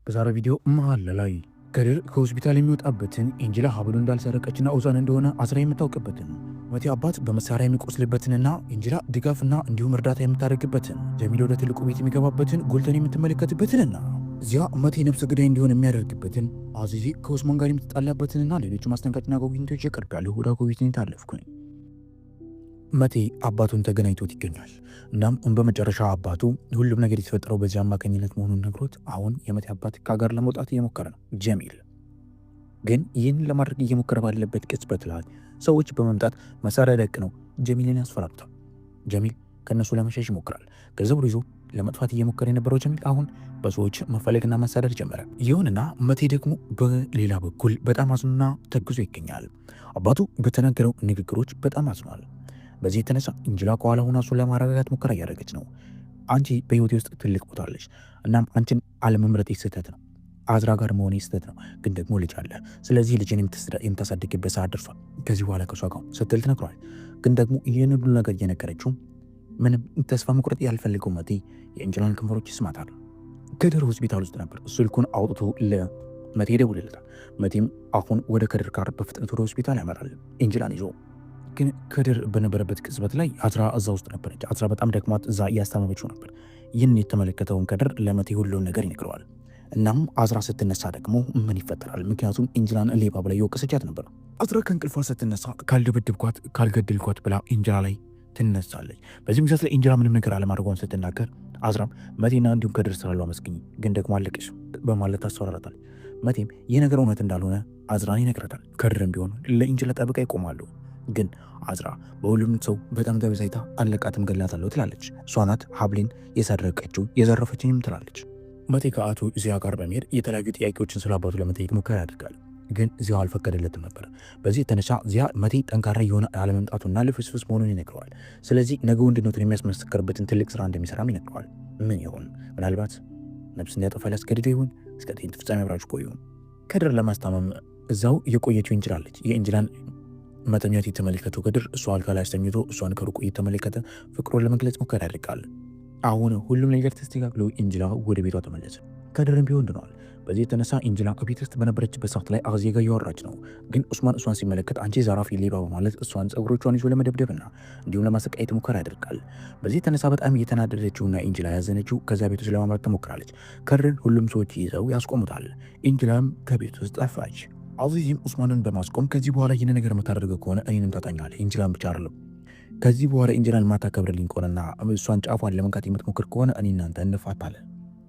በዛሬው ቪዲዮ መሀል ላይ ከድር ከሆስፒታል የሚወጣበትን፣ ኢንጂላ ሀብሉ እንዳልሰረቀችና ኦዛን እንደሆነ አዝራ የምታውቅበትን፣ መቴ አባት በመሳሪያ የሚቆስልበትንና ኢንጂላ ድጋፍና እንዲሁም እርዳታ የምታደርግበትን፣ ጀሚል ወደ ትልቁ ቤት የሚገባበትን፣ ጉልተን የምትመለከትበትንና እዚያ መቴ ነፍሰ ገዳይ እንዲሆን የሚያደርግበትን፣ አዚዚ ከኦስማን ጋር የምትጣላበትንና ሌሎች ማስጠንቀቂያና ጎብኝቶች ይቀርባሉ። ወደ ጎብኝት አለፍኩኝ። መቴ አባቱን ተገናኝቶት ይገኛል። እናም በመጨረሻ አባቱ ሁሉም ነገር የተፈጠረው በዚህ አማካኝነት መሆኑን ነግሮት አሁን የመቴ አባት ከሀገር ለመውጣት እየሞከረ ነው። ጀሚል ግን ይህን ለማድረግ እየሞከረ ባለበት ቅጽበት ላይ ሰዎች በመምጣት መሳሪያ ደቅነው ጀሚልን ያስፈራሩታል። ጀሚል ከእነሱ ለመሸሽ ይሞክራል። ገንዘቡን ይዞ ለመጥፋት እየሞከረ የነበረው ጀሚል አሁን በሰዎች መፈለግና መሳደድ ጀመረ። ይሁንና መቴ ደግሞ በሌላ በኩል በጣም አዝኖና ተግዞ ይገኛል። አባቱ በተናገረው ንግግሮች በጣም አዝኗል። በዚህ የተነሳ እንጅላ ከኋላ ሆና እሱን ለማረጋጋት ሙከራ እያደረገች ነው። አንቺ በህይወቴ ውስጥ ትልቅ ቦታ አለሽ። እናም አንቺን አለመምረጤ ስህተት ነው። አዝራ ጋር መሆኔ ስህተት ነው። ግን ደግሞ ልጅ አለ። ስለዚህ ልጅን የምታሳድግበት ሰዓት ደርሷል። ከዚህ በኋላ ከሷ ጋር ስትል ትነግረዋል። ግን ደግሞ ይህን ሁሉ ነገር እየነገረችው ምንም ተስፋ መቁረጥ ያልፈልገው መቴ የእንጅላን ከንፈሮች ይስማታል። ከድር ሆስፒታል ውስጥ ነበር። ስልኩን አውጥቶ ለመቴ ይደውልለታል። መቴም አሁን ወደ ከድር ጋር በፍጥነት ወደ ሆስፒታል ያመራል እንጅላን ይዞ። ግን ከድር በነበረበት ቅጽበት ላይ አዝራ እዛ ውስጥ ነበረች። አዝራ በጣም ደክሟት እዛ እያስታመመችው ነበር። ይህን የተመለከተውን ከድር ለመቴ ሁሉን ነገር ይነግረዋል። እናም አዝራ ስትነሳ ደግሞ ምን ይፈጠራል? ምክንያቱም ኢንጅላን ሌባ ብላ እየወቀሰቻት ነበር። አዝራ ከእንቅልፏ ስትነሳ ካልደበደብኳት ካልገደልኳት ብላ ኢንጅላ ላይ ትነሳለች። በዚህ ምክንያት ላይ ኢንጅላ ምንም ነገር አለማድረጓን ስትናገር አዝራም መቴና እንዲሁም ከድር ስላሉ አመስግኝ፣ ግን ደግሞ አለቅሽ በማለት ታስፈራራታል። መቴም ይህ ነገር እውነት እንዳልሆነ አዝራን ይነግራታል። ከድርም ቢሆን ለኢንጅላ ጠበቃ ይቆማሉ። ግን አዝራ በሁሉም ሰው በጣም ተበሳጭታ አለቃትም ገላታለሁ ትላለች። እሷ ናት ሀብሌን የሰረቀችው የዘረፈችኝም ትላለች። መቴ ከአቶ ዚያ ጋር በመሄድ የተለያዩ ጥያቄዎችን ስለ አባቱ ለመጠየቅ ሙከራ ያደርጋል። ግን ዚያ አልፈቀደለትም ነበር። በዚህ የተነሳ ዚያ መቴ ጠንካራ የሆነ አለመምጣቱና ልፍስፍስ መሆኑን ይነግረዋል። ስለዚህ ነገ ወንድነቱን የሚያስመሰክርበትን ትልቅ ስራ እንደሚሰራም ይነግረዋል። ምን ይሆን? ምናልባት ነፍስ እንዲያጠፋ ሊያስገድደው ይሆን? እስከ ትዕይንት ፍጻሜ አብራችሁ ቆዩ። ከድር ለማስታመም እዛው የቆየችው እንጅላለች። የእንጅላን መተኛት የተመለከተው ከድር እሷ አልጋ ላይ አስተኝቶ እሷን ከሩቁ እየተመለከተ ፍቅሩን ለመግለጽ ሙከራ ያደርጋል። አሁን ሁሉም ነገር ተስተካክሎ ኢንጅላ ወደ ቤቷ ተመለሰ። ከድርም ቢሆን ድኗል። በዚህ የተነሳ ኢንጅላ ቤት ውስጥ በነበረችበት ሰዓት ላይ አዜ ጋር እያወራች ነው። ግን ኡስማን እሷን ሲመለከት አንቺ ዘራፊ ሌባ በማለት እሷን ጸጉሮቿን ይዞ ለመደብደብና እንዲሁም ለማሰቃየት ሙከራ ያደርጋል። በዚህ የተነሳ በጣም እየተናደደችውና ኢንጅላ ያዘነችው ከዚያ ቤት ውስጥ ለማምለጥ ትሞክራለች። ከድርን ሁሉም ሰዎች ይዘው ያስቆሙታል። ኢንጅላም ከቤት ውስጥ ጠፋች። አዚዝም ኡስማንን በማስቆም ከዚህ በኋላ ይህን ነገር የምታደርገው ከሆነ እኔንም ታጣኛለህ፣ ኢንጅላን ብቻ አይደለም። ከዚህ በኋላ ኢንጅላን ማታከብርልኝ ከሆነና እሷን ጫፏን ለመንካት የምትሞክር ከሆነ እኔ እናንተ እንፋታለን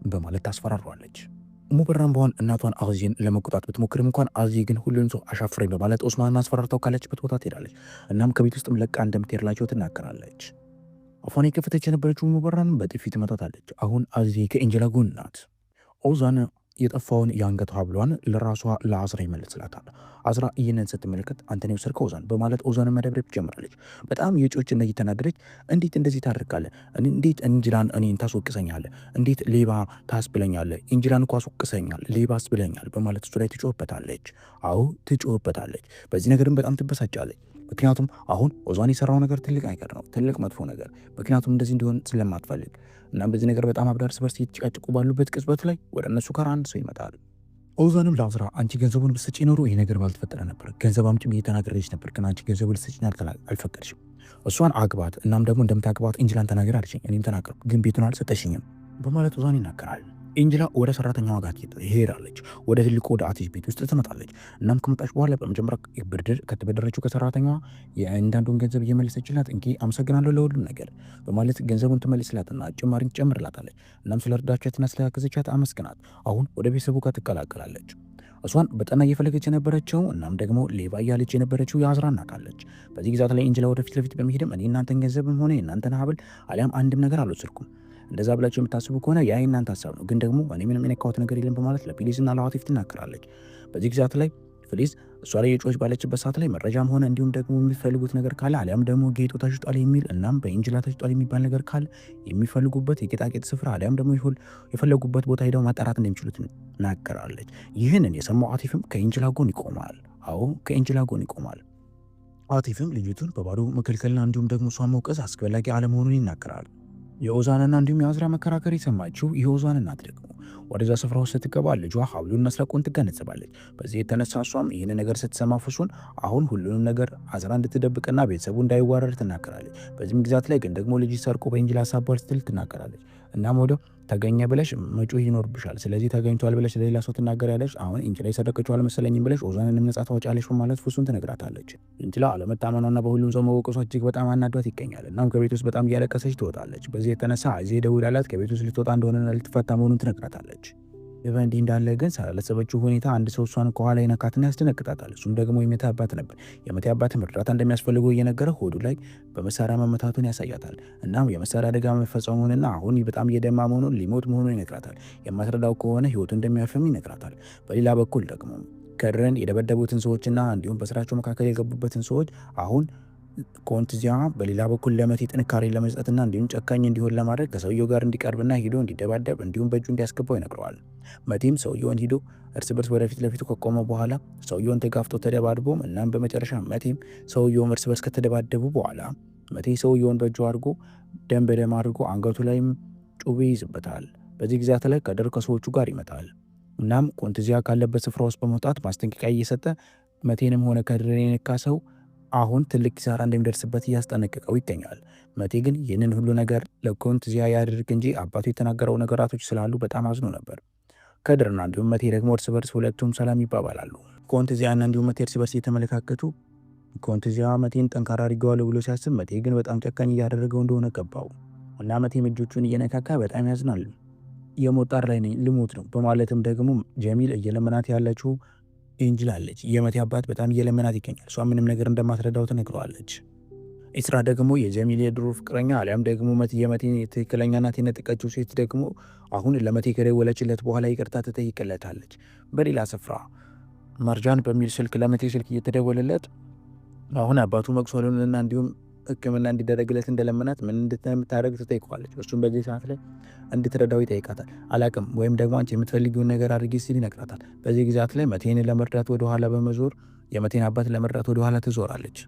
በማለት ታስፈራሯለች። ሙበራም በሆን እናቷን አዚዝን ለመቆጣት ብትሞክርም እንኳን አዚ ግን ሁሉንም ሰው አሻፍረኝ በማለት ኡስማንን አስፈራርታው ካለችበት ቦታ ትሄዳለች። እናም ከቤት ውስጥም ለቃ እንደምትሄድላቸው ትናገራለች። አፏን የከፈተች የነበረችው ሙበራን በጥፊ ትመታታለች። አሁን አዚ ከኢንጅላ ጎን ናት። ኦዛን የጠፋውን የአንገት ሀብሏን ለራሷ ለአዝራ ይመልስላታል። አዝራ ይህንን ስትመለከት አንተን የወሰድከው ኦዛን በማለት ኦዛንን መደብደብ ትጀምራለች። በጣም የጮችና እየተናደደች እንዴት እንደዚህ ታደርጋለህ? እንዴት እንጅላን እኔን ታስወቅሰኛለህ? እንዴት ሌባ ታስብለኛለህ? እንጅላን እኮ አስወቅሰኛል፣ ሌባ አስብለኛል በማለት እሱ ላይ ትጮህበታለች። አዎ ትጮህበታለች። በዚህ ነገርም በጣም ትበሳጫለች። ምክንያቱም አሁን ኦዛን የሰራው ነገር ትልቅ ነገር ነው፣ ትልቅ መጥፎ ነገር። ምክንያቱም እንደዚህ እንዲሆን ስለማትፈልግ እና በዚህ ነገር በጣም አብዳ እርስ በርስ እየተጨቃጨቁ ባሉበት ቅጽበት ላይ ወደ እነሱ ጋር አንድ ሰው ይመጣል። ኦዛንም ለአዝራ አንቺ ገንዘቡን ብትሰጪ ኖሮ ይህ ነገር ባልተፈጠረ ነበር፣ ገንዘብ አምጪ ብዬ ተናግሬሽ ነበር፣ ግን አንቺ ገንዘቡን ልትሰጪኝ አልፈቀድሽም። እሷን አግባት፣ እናም ደግሞ እንደምታግባት ኢንጅላን ተናገር አልሽኝ፣ እኔም ተናገርኩ፣ ግን ቤቱን አልሰጠሽኝም በማለት ኦዛን ይናገራል። ኢንጅላ ወደ ሰራተኛዋ ጋር ትሄዳለች። ወደ ትልቁ ወደ አቲሽ ቤት ውስጥ ትመጣለች። እናም ከመጣች በኋላ በመጀመሪያ ብድር ከተበደረችው ከሰራተኛዋ የአንዳንዱን ገንዘብ እየመለሰችላት እንኪ አመሰግናለሁ ለሁሉም ነገር በማለት ገንዘቡን ትመልስላትና ጭማሪን ትጨምርላታለች። እናም ስለ እርዳቻትና ስላገዘቻት አመስግናት አሁን ወደ ቤተሰቡ ጋር ትቀላቀላለች። እሷን በጠና እየፈለገች የነበረችው እናም ደግሞ ሌባ እያለች የነበረችው የአዝራ እናት አለች። በዚህ ግዛት ላይ ኢንጅላ ወደፊት ለፊት በመሄድም እኔ እናንተን ገንዘብም ሆነ የእናንተን ሀብል አሊያም አንድም ነገር አልወሰድኩም፣ እንደዛ ብላችሁ የምታስቡ ከሆነ ያ የእናንተ ሀሳብ ነው፣ ግን ደግሞ እኔ ምንም የነካሁት ነገር የለም በማለት ለፊሊዝ እና ለአዋቲፍ ትናገራለች። በዚህ ግዛት ላይ ፊሊዝ እሷ ላይ የጮች ባለችበት ሰዓት ላይ መረጃም ሆነ እንዲሁም ደግሞ የሚፈልጉት ነገር ካለ አሊያም ደግሞ ጌጡ ተሽጧል የሚል እናም በኢንጅላ ተሽጧል የሚባል ነገር ካለ የሚፈልጉበት የጌጣጌጥ ስፍራ አሊያም ደግሞ የፈለጉበት ቦታ ሄደው ማጣራት እንደሚችሉት ትናገራለች። ይህንን የሰማው አቲፍም ከኢንጅላ ጎን ይቆማል። አዎ ከኢንጅላ ጎን ይቆማል። አቲፍም ልጅቱን በባዶ መከልከልና እንዲሁም ደግሞ እሷን መውቀስ አስፈላጊ አለመሆኑን ይናገራል። የኦዛንና እንዲሁም የአዝራ መከራከር የሰማችው የኦዛን እናት ደግሞ ወደዛ ስፍራ ውስጥ ስትገባ ልጇ ሀብሉን መስረቁን ትገነዘባለች። በዚህ የተነሳ እሷም ይህን ነገር ስትሰማ ፍሱን አሁን ሁሉንም ነገር አዝራ እንድትደብቅና ቤተሰቡ እንዳይዋረድ ትናገራለች። በዚህም ግዛት ላይ ግን ደግሞ ልጅ ሰርቆ በእንጅላ ሳቧል ስትል ትናገራለች። እናም ወደ ተገኘ ብለሽ መጮህ ይኖርብሻል። ስለዚህ ተገኝቷል ብለሽ ለሌላ ሰው ትናገሪያለሽ። አሁን እንጅላ የሰረቀችው አልመሰለኝም ብለሽ ኦዛንንም ነጻ ታወጫለሽ በማለት ፍሱን ትነግራታለች። እንጅላ አለመታመኗና በሁሉም ሰው መወቀሷ እጅግ በጣም አናዷት ይገኛል። እናም ከቤት ውስጥ በጣም እያለቀሰች ትወጣለች። በዚህ የተነሳ እዚህ ደውላላት ከቤት ውስጥ ልትወጣ እንደሆነና ልትፈታ መሆኑን ትነግራታለች። ይህ በእንዲህ እንዳለ ግን ሳላሰበችው ሁኔታ አንድ ሰው እሷን ከኋላ ይነካትና ያስደነግጣታል። እሱም ደግሞ የመቴ አባት ነበር። የመቴ አባትም እርዳታ እንደሚያስፈልገው እየነገረ ሆዱ ላይ በመሳሪያ መመታቱን ያሳያታል። እናም የመሳሪያ አደጋ መፈጸሙንና አሁን በጣም እየደማ መሆኑን ሊሞት መሆኑን ይነግራታል። የማትረዳው ከሆነ ህይወቱ እንደሚያልፍም ይነግራታል። በሌላ በኩል ደግሞ ከድርን የደበደቡትን ሰዎችና እንዲሁም በስራቸው መካከል የገቡበትን ሰዎች አሁን ኮንትዚያ በሌላ በኩል ለመቴ ጥንካሬ ለመስጠትና እንዲሁም ጨካኝ እንዲሆን ለማድረግ ከሰውየው ጋር እንዲቀርብና ሂዶ እንዲደባደብ እንዲሁም በእጁ እንዲያስገባው ይነግረዋል። መቴም ሰውየውን ሂዶ እርስ በርስ ወደፊት ለፊቱ ከቆመ በኋላ ሰውየውን ተጋፍጦ ተደባድቦም እናም በመጨረሻ መቴም ሰውየውም እርስ በርስ ከተደባደቡ በኋላ መቴ ሰውየውን በእጁ አድርጎ ደም በደም አድርጎ አንገቱ ላይም ጩቤ ይይዝበታል። በዚህ ጊዜያት ላይ ከድር ከሰዎቹ ጋር ይመጣል። እናም ኮንትዚያ ካለበት ስፍራ ውስጥ በመውጣት ማስጠንቀቂያ እየሰጠ መቴንም ሆነ ከድርን የነካ ሰው አሁን ትልቅ ኪሳራ እንደሚደርስበት እያስጠነቀቀው ይገኛል። መቴ ግን ይህንን ሁሉ ነገር ለኮንትዚያ ያድርግ እንጂ አባቱ የተናገረው ነገራቶች ስላሉ በጣም አዝኖ ነበር። ከድርና እንዲሁም መቴ ደግሞ እርስ በርስ ሁለቱም ሰላም ይባባላሉ። ኮንትዚያና እንዲሁም መቴ እርስ በርስ እየተመለካከቱ ኮንትዚያ መቴን ጠንካራ አድርገዋለሁ ብሎ ሲያስብ መቴ ግን በጣም ጨካኝ እያደረገው እንደሆነ ገባው እና መቴም እጆቹን እየነካካ በጣም ያዝናል። የሞት ጣር ላይ ነኝ ልሞት ነው በማለትም ደግሞ ጀሚል እየለመናት ያለችው ኤንጅል አለች። የመቴ አባት በጣም እየለመናት ይገኛል። እሷ ምንም ነገር እንደማትረዳው ትነግረዋለች። ኢስራ ደግሞ የጀሚል የድሮ ፍቅረኛ አሊያም ደግሞ የመቴ ትክክለኛ እናት የነጠቀችው ሴት ደግሞ አሁን ለመቴ ከደወለችለት በኋላ ይቅርታ ትጠይቅለታለች። በሌላ ስፍራ መርጃን በሚል ስልክ ለመቴ ስልክ እየተደወለለት አሁን አባቱ መቁሰሉንና እንዲሁም ሕክምና እንዲደረግለት እንደለመናት ምን እንደምታደርግ ትጠይቀዋለች። እሱም በዚህ ሰዓት ላይ እንድትረዳው ይጠይቃታል። አላቅም ወይም ደግሞ አንቺ የምትፈልጊውን ነገር አድርጊ ሲል ይነግራታል። በዚህ ጊዜያት ላይ መቴን ለመርዳት ወደኋላ በመዞር የመቴን አባት ለመርዳት ወደኋላ ትዞራለች።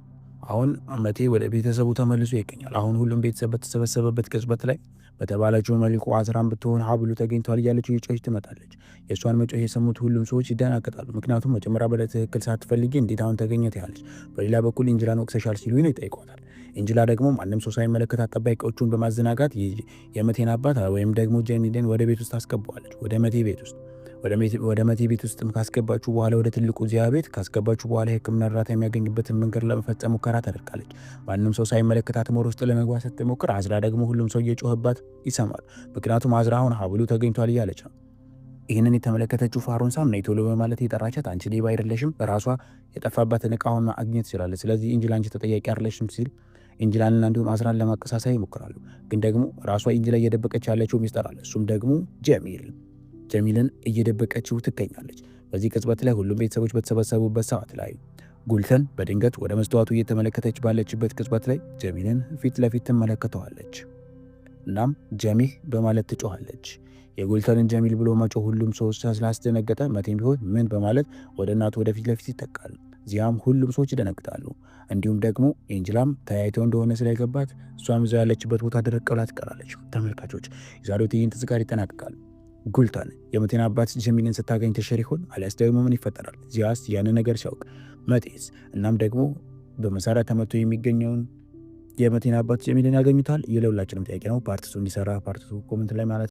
አሁን መቴ ወደ ቤተሰቡ ተመልሶ ይገኛል። አሁን ሁሉም ቤተሰብ በተሰበሰበበት ቅጽበት ላይ በተባለችው መልኩ አዝራም ብትሆን ሀብሉ ተገኝቷል እያለች እየጮኸች ትመጣለች። የእሷን መጮህ የሰሙት ሁሉም ሰዎች ይደናገጣሉ። ምክንያቱም መጀመሪያ በትክክል ሳትፈልጊ እንዴት አሁን ተገኘ ትያለች። በሌላ በኩል እንጅላን ወቅሰሻል ሲሉ ነው ይጠይቋታል። እንጅላ ደግሞ ማንም ሰው ሳይመለከታት ጠባቂዎቹን በማዘናጋት የመቴን አባት ወይም ደግሞ ጀሚልን ወደ ቤት ውስጥ አስገባዋለች። ወደ መቴ ቤት ውስጥ ወደ መቴ ቤት ውስጥ ካስገባችሁ በኋላ ወደ ትልቁ ዚያ ቤት ካስገባችሁ በኋላ የሕክምና እርዳታ የሚያገኝበትን መንገድ ለመፈጸም ሙከራ ታደርጋለች። ማንም ሰው ሳይመለከታት ሞር ውስጥ ለመግባት ስትሞክር አዝራ ደግሞ ሁሉም ሰው እየጮኸባት ይሰማል። ምክንያቱም አዝራ አሁን ሀብሉ ተገኝቷል እያለች ነው። ይህንን የተመለከተችው ፋሮንሳም ነይ ቶሎ በማለት የጠራቻት አንቺ ሌባ አይደለሽም፣ ራሷ የጠፋባትን እቃውን ማግኘት ትችላለች። ስለዚህ እንጅላ አንቺ ተጠያቂ አይደለሽም ሲል ኢንጅላንና እንዲሁም አዝራን ለማቀሳሰብ ይሞክራሉ። ግን ደግሞ ራሷ ኢንጅላ እየደበቀች ያለችው ሚስጥር አለ። እሱም ደግሞ ጀሚል ጀሚልን እየደበቀችው ትገኛለች። በዚህ ቅጽበት ላይ ሁሉም ቤተሰቦች በተሰበሰቡበት ሰዓት ላይ ጉልተን በድንገት ወደ መስተዋቱ እየተመለከተች ባለችበት ቅጽበት ላይ ጀሚልን ፊት ለፊት ትመለከተዋለች። እናም ጀሚል በማለት ትጮኻለች። የጉልተንን ጀሚል ብሎ መጮህ ሁሉም ሰው ስላስደነገጠ መቴም ቢሆን ምን በማለት ወደ እናቱ ወደፊት ለፊት ይጠቃል። እዚያም ሁሉም ሰዎች ይደነግጣሉ። እንዲሁም ደግሞ ኤንጅላም ተያይተው እንደሆነ ስለገባት እሷም እዚያው ያለችበት ቦታ ደረቅ ብላ ትቀራለች። ተመልካቾች የዛሬው ትዕይንት እዚህ ጋር ይጠናቀቃል። ጉልታን የመቴን አባት ጀሚልን ስታገኝ ተሸር ይሆን አሊያስ ደግሞ ምን ይፈጠራል? ዚያስ ያንን ነገር ሲያውቅ መጤስ እናም ደግሞ በመሳሪያ ተመቶ የሚገኘውን የመቴን አባት ጀሚልን ያገኙታል? ይህ ለሁላችንም ጥያቄ ነው። part two እንዲሰራ part two comment ላይ ማለት